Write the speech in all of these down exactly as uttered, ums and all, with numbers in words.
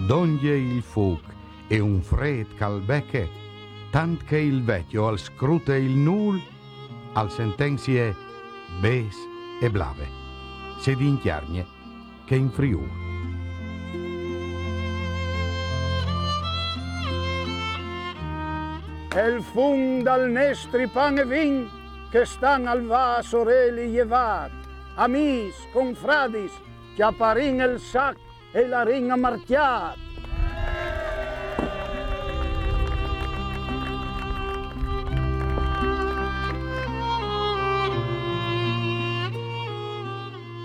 Dongje il fûc e un frêt che al beche, tant che il vecjo al scrute il nûl, al sentenzie bêçs e blave, sedi in Cjargne che in Friûl. E il fum dal nestri pan e vin che stan al va a soreli jevât, amîs, confradis, cjaparìn il sac e larìn a marcjât.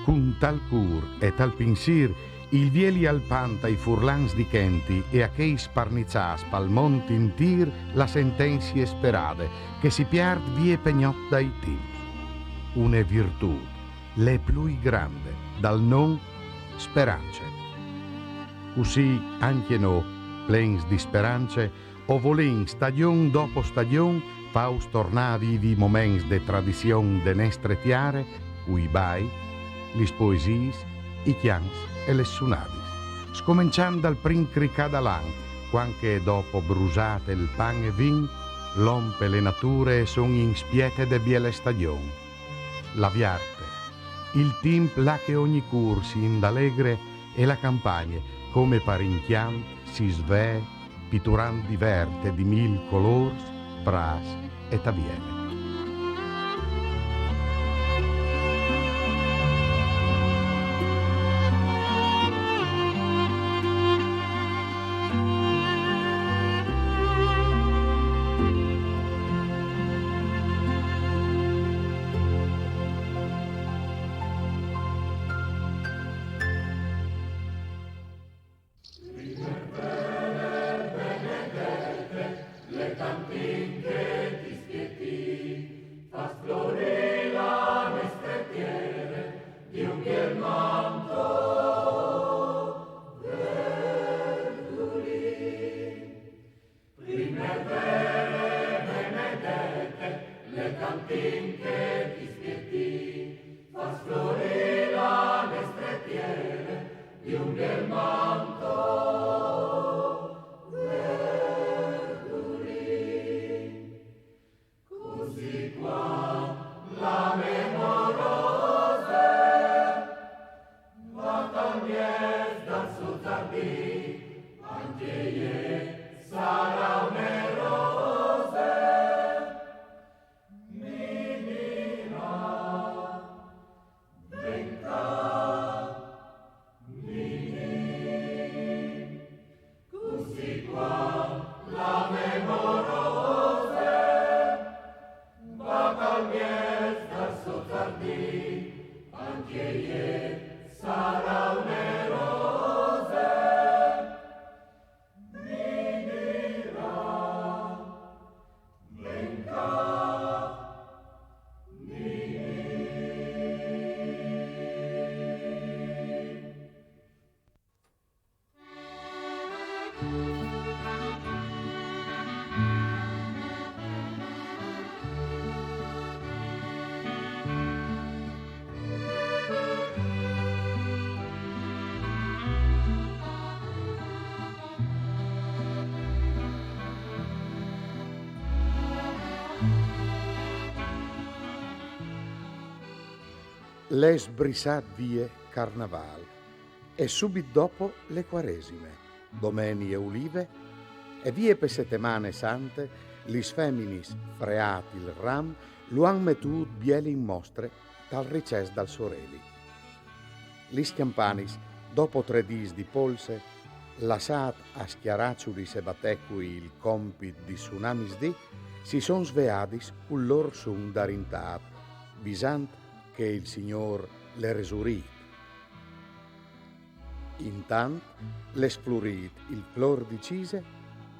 Cun tal cûr e tal pinsîr, il vieli al panta i furlans di chenti e a chei sparniçâts pal mont intîr la sentenzie sperade, che si piert vie pe gnot dai timps. Une virtût, le plui grande, dal non sperance. Cussì ancje nô, plens di sperance, o volìn stagjon dopo stagjon fâus tornâ a vivi moments de tradizion de nestre tiere, cui bai, lis poesiis, i cjants e les sunadis. Scomençant dal prin cricâ dal an, cuant che dopo brusât il pan e vin, l'om e le nature a son in spiete de biele stagjon. La viarte, il timp là che ogni cûr si indalegre e la campagne, come par incjant, si svee, piturant di vert e di mil colôrs, prâts e taviele. L'è sbrissât vie Carnavâl e subit dopo le Cuaresime, Domenie Ulive, e vie pe Setemane Sante lis feminis, freât il ram, lu àn metût biel in mostre tal ricès dal soreli. Lis cjampanis, dopo trê dîs di polse, lassât a scjaraçulis e batecui il compit di sunâ misdì, si son sveadis cul lôr sun darintât, visant che il Signôr le resurît. Intant l'è sflurît il flôr di cise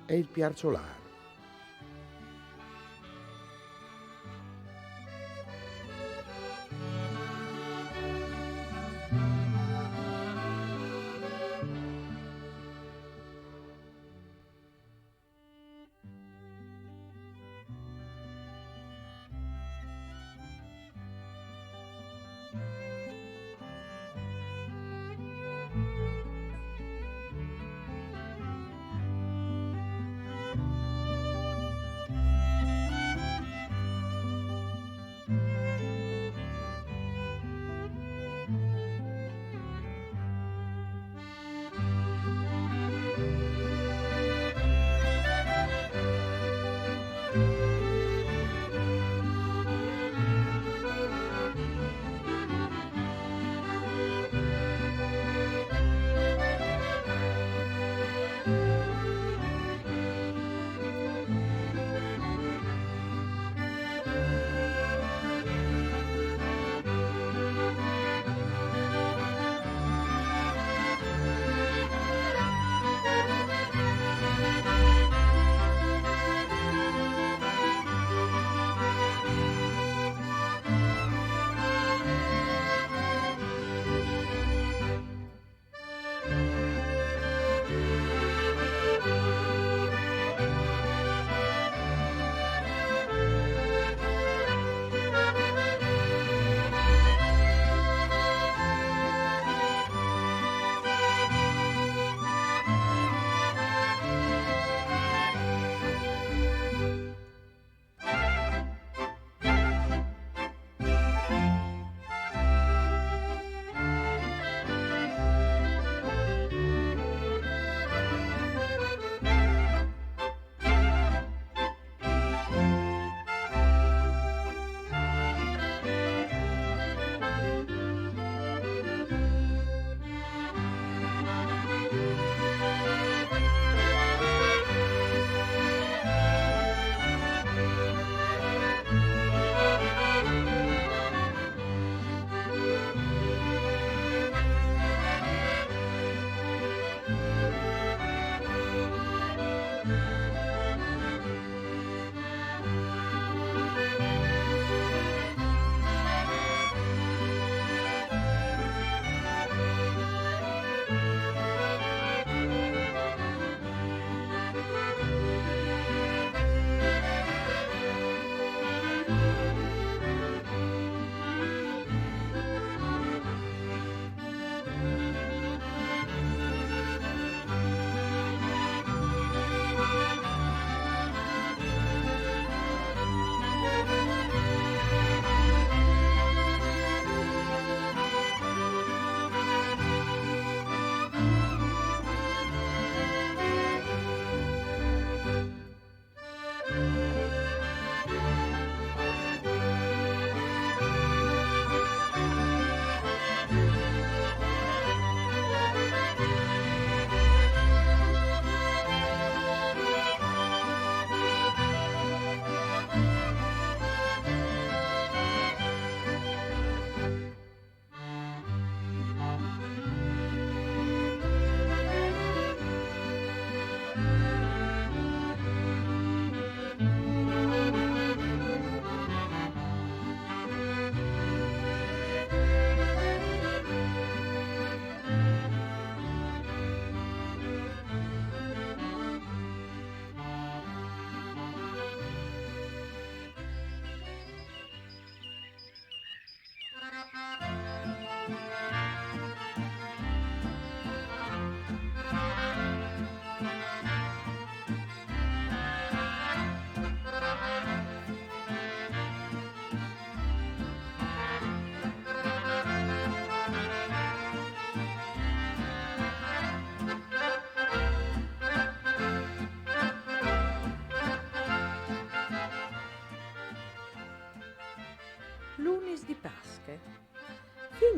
e il piarçolâr.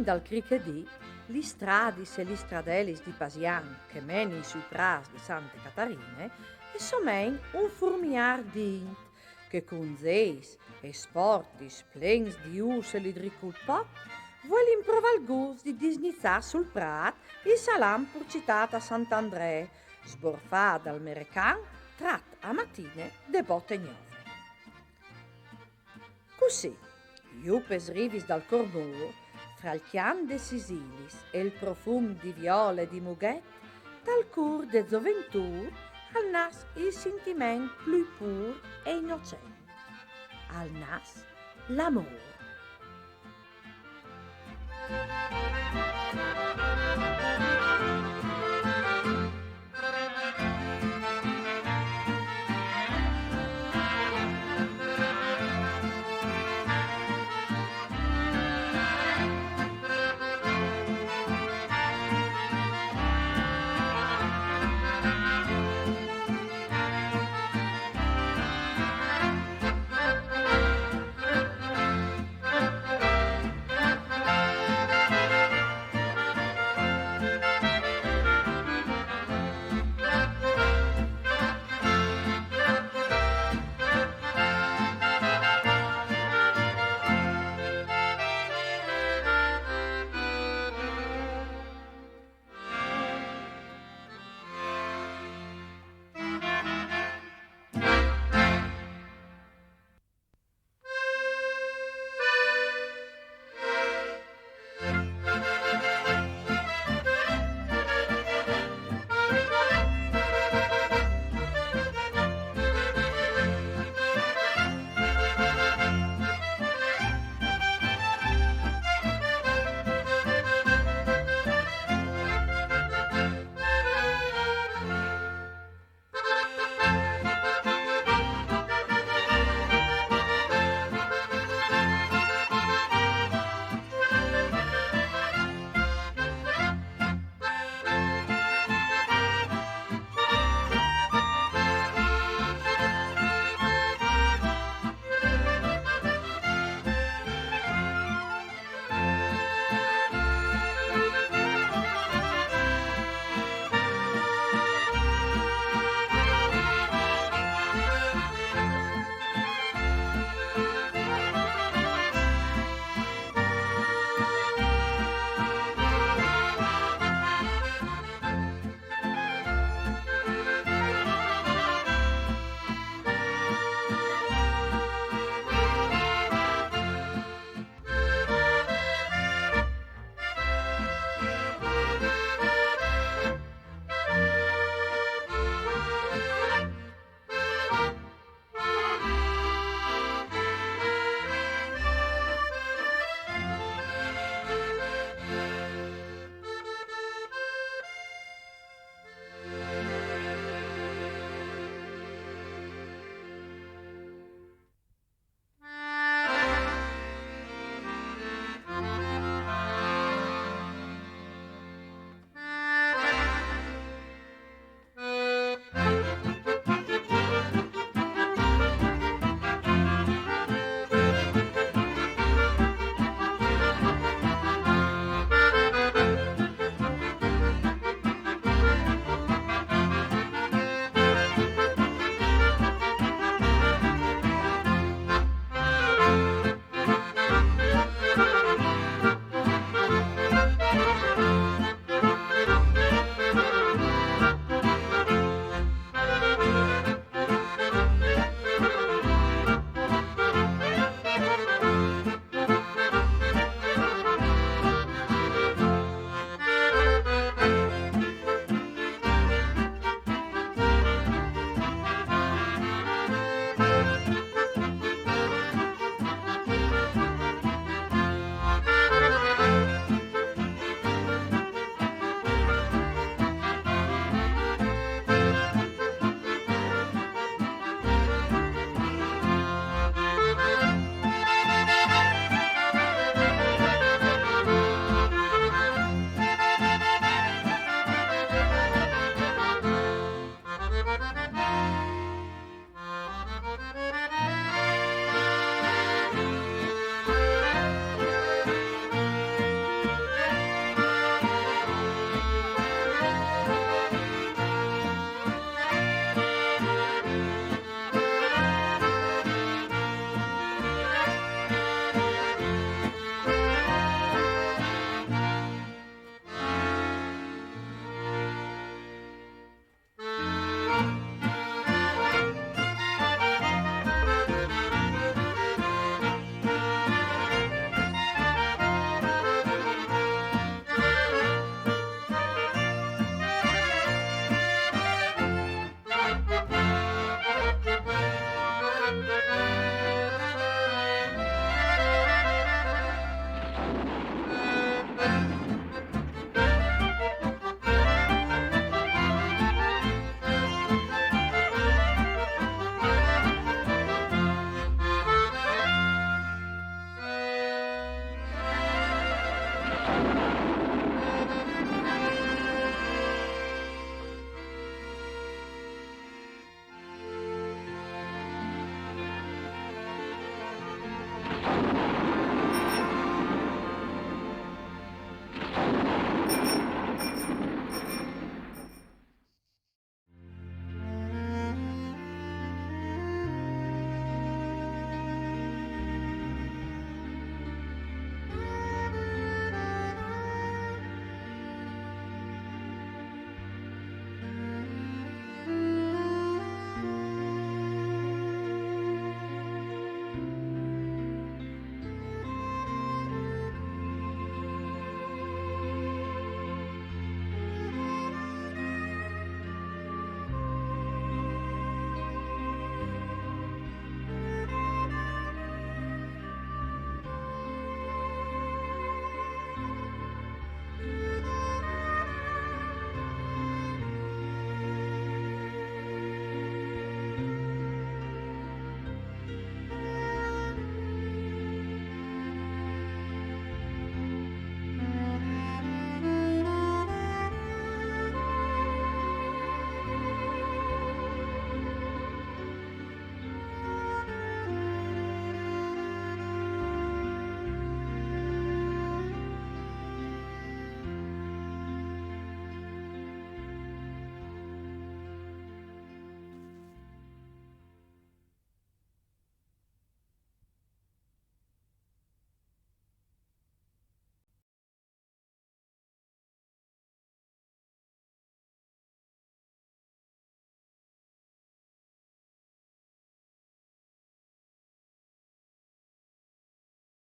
Dal crichedì, lis stradis e lis stradelis di Pasian che menin sui prâts di Sante Catarine e somein un furmiâr di int che cun zeis e sportis plens di ûfs e lidrî cul pop vuelin provâ il gust di disniçâ sul prât il salam pur citât a Sant'Andree, sborfât dal merecan, trat a matine de bote gnove. Cussì, jù pes rivis dal Cormôr, fra il cjant des sisilis e il profum di viole e di mughet, tal cûr de zoventût al nas il sintiment plui pûr e inocent. Al nas l'amôr.